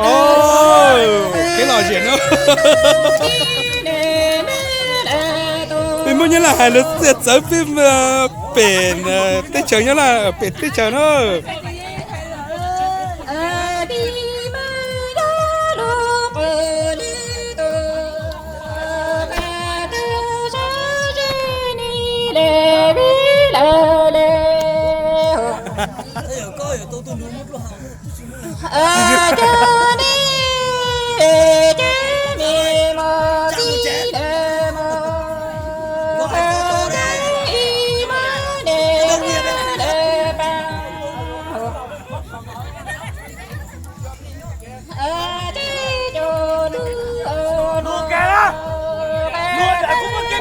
Ov, kev lom zem no. Peb Hmoob Nyab Laj hais lawv txiaj txawv peb pem teb chaws Nyab Laj pem teb chaws na.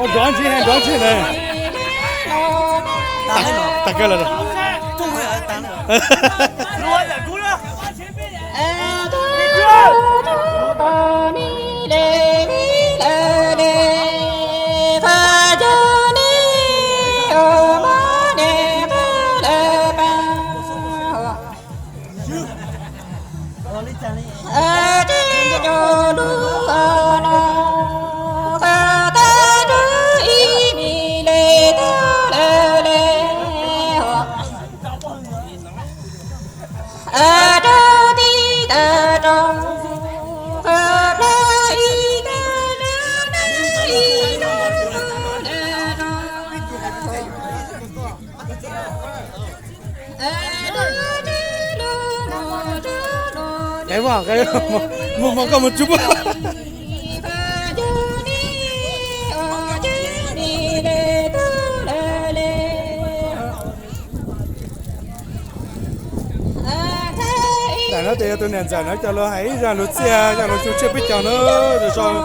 Ov, nrov ntsis, nrov ntsis na. Tag kawg lawm. Mus mus koj mus tsuj puab. Ntawm no ces yog tus niam ntxawm no coj lug hais ib zaj lug txiaj, zaj lug tsuj tsiaj peb caug na, rau ib tsoom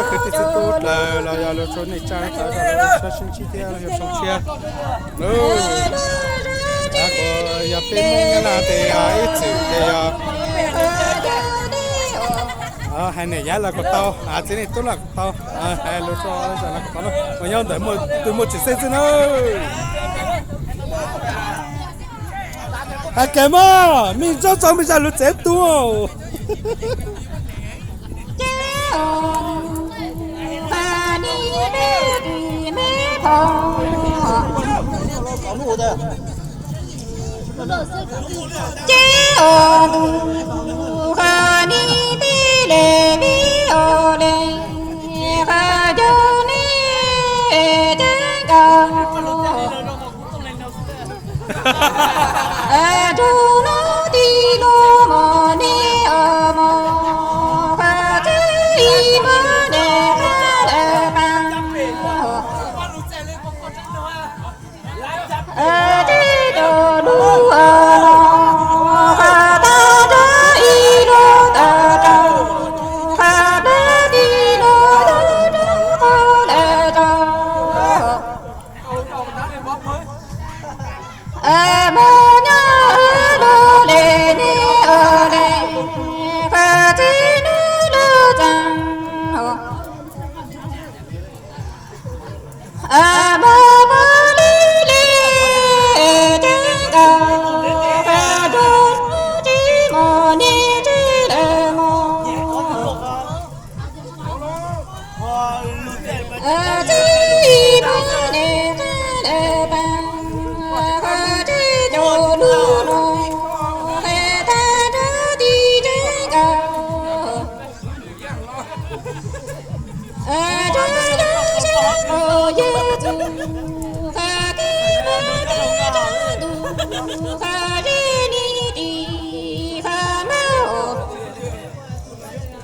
kwv tij txhua tus dlawg los yog lug txhua neej tsa, sib ntsib thiab yog tsoom tshiab. Kuv yog peb Hmoob Nyab Laj tes yog ib txwm tes yog hais niam yab los kuj tau, txiv neej tub los kuj tau, hais lus rau zaj no kuj tau, mas nyob ntawm tus muaj tsim xeeb xwb na. Hais kiag mas mej tsob txog mej zaj lus txiaj tub.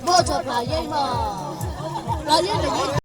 Muaj txog plaws yeeb mas, plaws yeeb mas yeeb.